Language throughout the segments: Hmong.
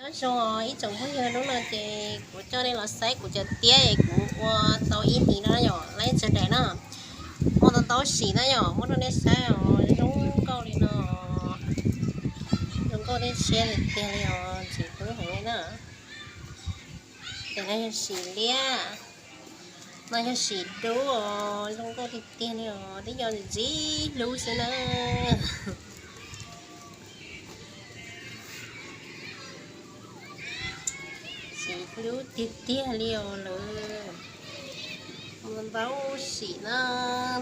Nyob zoo ib tsoom phooj ywg, hnub no ces kuv coj nej los saib kuv cov tiab es kuv ua tau ib hlis no yom, lawv tsev daim no muaj ntau ntau sim na yom, muab rau nej saib os, zoo nkauj li no, zoo nkauj thiab tshiab tiag tiag li os, ntxim hlub heev li na. Ces no yog sim liab, no yog sim dub os, zoo nkauj tiag tiag li os, twb yog ntxim hlub xwb na. Ntxim hlub tiag tiag li os lawm. Mus ntau sim na,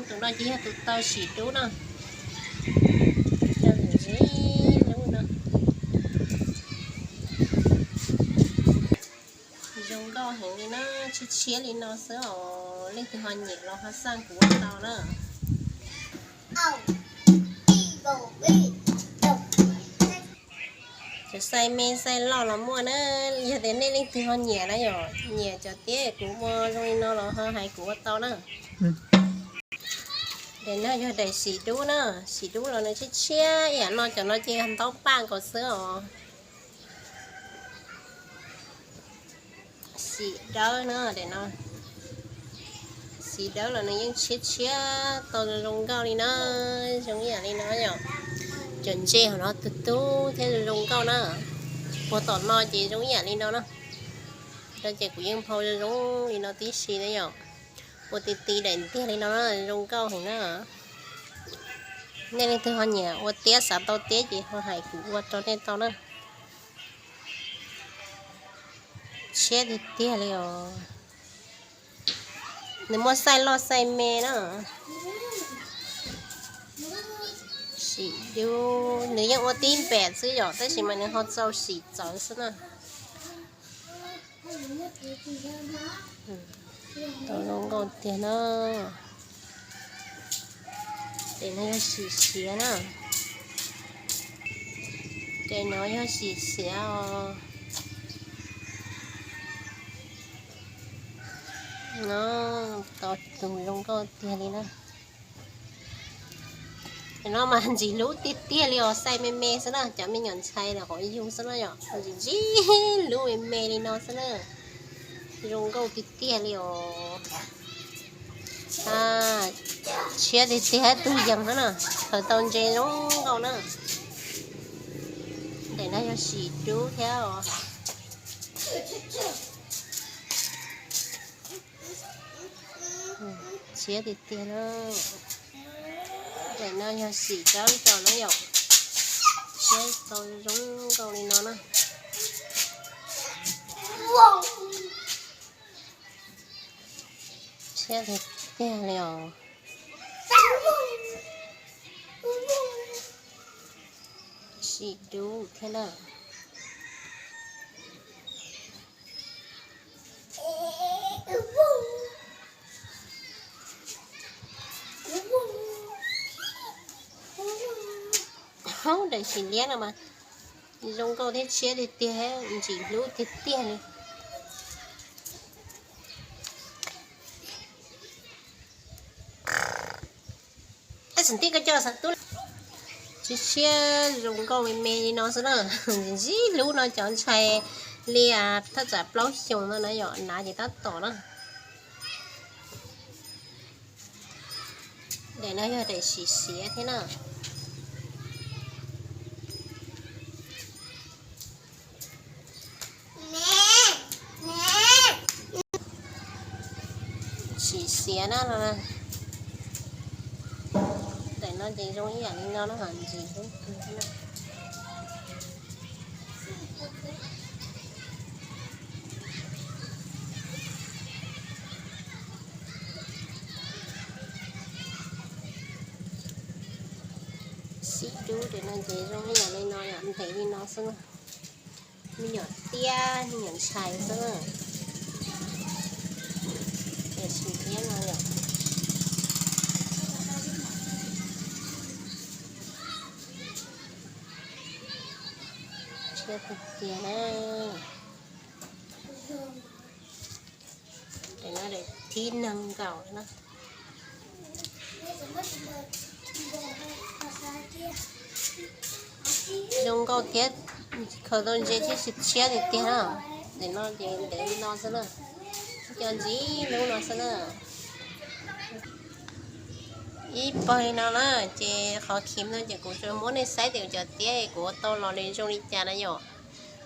tus no ces yog tus taw sim dub na. Coj ntxim hlub no. Zoo nkauj heev li na, tshiab tshiab li no xwb os, leej twg ho nyiam los ho xaj kuv ua tau na. Cov xais me xais loj los muaj na, yog tias nej leej twg ho nyiam na yom, nyiam cov tiab kuv ua zoo li no los ho hais kuv ua tau na. Daim no yog daim sim dub na, sim dub los nws tshiab tshiab ib yam no, cov no ces yog ntaub paj nkaus xwb os. Sim dawb na, daim no sim dawb los nws yeej tshiab tshiab tau zoo nkauj li na, zoo ib yam li no yom. Cov ntses hauv no tus tub thiab zoo nkauj na. Puag tom no ces zoo ib yam li no na. No ces kuv yeej phau zoo zoo li no tib si na yom. Ua ti ti daim ntiag li no na, zoo nkauj heev na. Nej leej twg ho nyiam ua tiab xav tau tiab ces ho hais kuv ua rau nej tau na. Tshiab tiag tiag li os. Nws muaj xaij loj xaij me na. Sim dub, nws yeej ua tib npem xwb yom, tab sis mas nws ho txaus sim txawv xwb na. Tau zoo nkauj tiag na. Ces no yog sim siav na. Ces no yog sim siav os. No, tau tus zoo nkauj tiag li na. Ces no mas ntxim hlub tiag tiag li os, xaij me me xwb na, cov me nyuam ntxhais los qhov yug xwb na yom, ntxim ntxim hlub me me li no xwb na. Zoo nkauj tiag tiag li os. Tshiab tiag tiag, tus yees xwb na, khaws tau ntses zoo nkauj na. Daim no yog sim dub thiab os. Tshiab tiag tiag na. Daim no yog sim dawb rau na yom. Tshiab tau zoo nkauj li no na. Tshiab tiag tiag li os. Sim dub thiab na. Hauv daim sim liab no mas zoo nkauj thiab tshiab tiag tiag, ntxim hlub tiag tiag li. Ab, txim tij koj coj xav tub, tshiab tshiab zoo nkauj me me li no xwb na. Ntxim hlub no cov ntxhais li thaj tsam plaub xyoos no na yom, hnav ces tab tom na. Daim no yog daim sim siav thiab na. Sim siav na no. Daim no ces zoo ib yam li no na, ntxim hlub kawg thiab na. Sim dub daim no ces zoo ib yam li no, yam ntev li no xwb na. Me nyuam tiab me nyuam ntxhais xwb na. Daim sim liab no yom. Tshiab tiag tiag na. Daim no daim thib nees nkaum na. Zoo nkauj thiab Khaws tau ntses thiab tshiab tiag tiag na. Ntawm no ces ntev li no xwb na. Cov ntsis lub no xwb na. Ib pawg li no na, ces qhov khiv no ces kuv tsuas muab nej saib tias cov tiab kuv ua tau los nws zoo li cas na yom.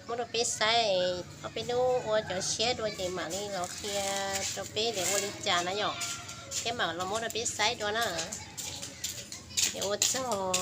Muab rau peb saib, ob peb hnub ua cov tshiab dua ces mam li los qhia rau peb tias ua li cas na yom. Thiab mam los muab rau peb saib dua na. Ces ua tsaug.